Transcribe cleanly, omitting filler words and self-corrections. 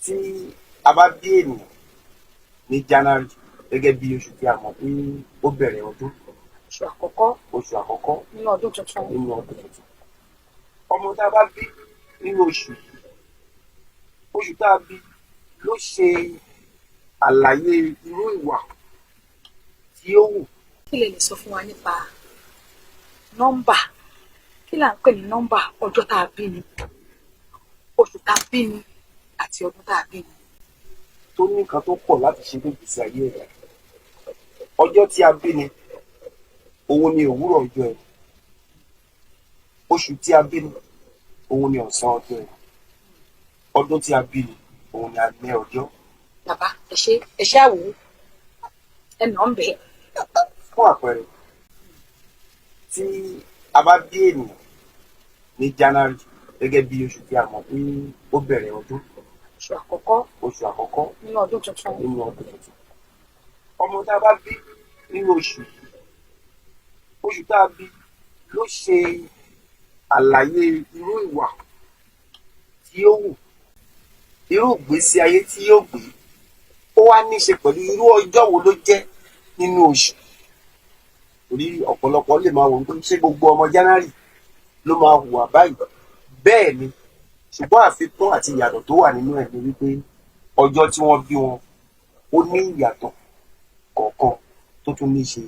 Tí a bá bí ènìyàn ní January, gẹ́gẹ́ bí oṣù tí a mọ̀ pé ó bẹ̀rẹ̀ ọdún, Oṣù àkọ́kọ́ oṣù àkọ́kọ́ nínú ọdún tuntun. Nínú ọdún tuntun, ọmọ tá a bá bí nínú oṣù yìí, oṣù tá a bí ló ṣe àlàyé irú ìwà tí ó wù. Kí lẹ lè sọ fún wa nípa nọ́mbà? Kí là ń pè ní nọ́mbà ọjọ́ tá a bí ni, oṣù tá a bí ni àti ọdún tá a bí ni? Tó ní nǹkan tó pọ̀ láti ṣe ní ìgbésí ayé ẹ̀dá. Ọjọ́ tí a bí ni, òun ni òwúrọ̀ ọjọ́ ẹ̀. Oṣù tí a bí ni, òun ni ọ̀sán ọjọ́ ẹ̀. Ọdún tí a bí ni, òun ni alẹ́ ọjọ́. Bàbá, ẹ ṣe, ẹ ṣe àwò, ẹ nà ń bẹ. Fún àpẹẹrẹ, tí a bá bí ènìyàn ní January, gẹ́gẹ́ bí oṣù tí a mọ̀ pé ó bẹ̀rẹ̀ ọdún, Oṣù àkọ́kọ́ oṣù àkọ́kọ́ nínú ọdún tuntun. Nínú ọdún tuntun, ọmọ tá a bá bí nínú oṣù yìí, oṣù tá a bí ló ṣe àlàyé irú ìwà tí ó wù, irú ìgbésí ayé tí yóò gbé. Ó wá ní í ṣe pẹ̀lú irú ọjọ́ wo ló jẹ́ nínú oṣù, torí ọ̀pọ̀lọpọ̀ lè máa wò ó pé ṣé gbogbo ọmọ January ló máa hùwà báyìí? Bẹ́ẹ̀ ni, ṣùgbọ́n àfikún àti ìyàtọ̀ tó wà nínú ẹ̀ ni wípé ọjọ́ tí wọ́n bí wọn, ó ní ìyàtọ̀ kọ̀ọ̀kan tó tún ní í ṣe.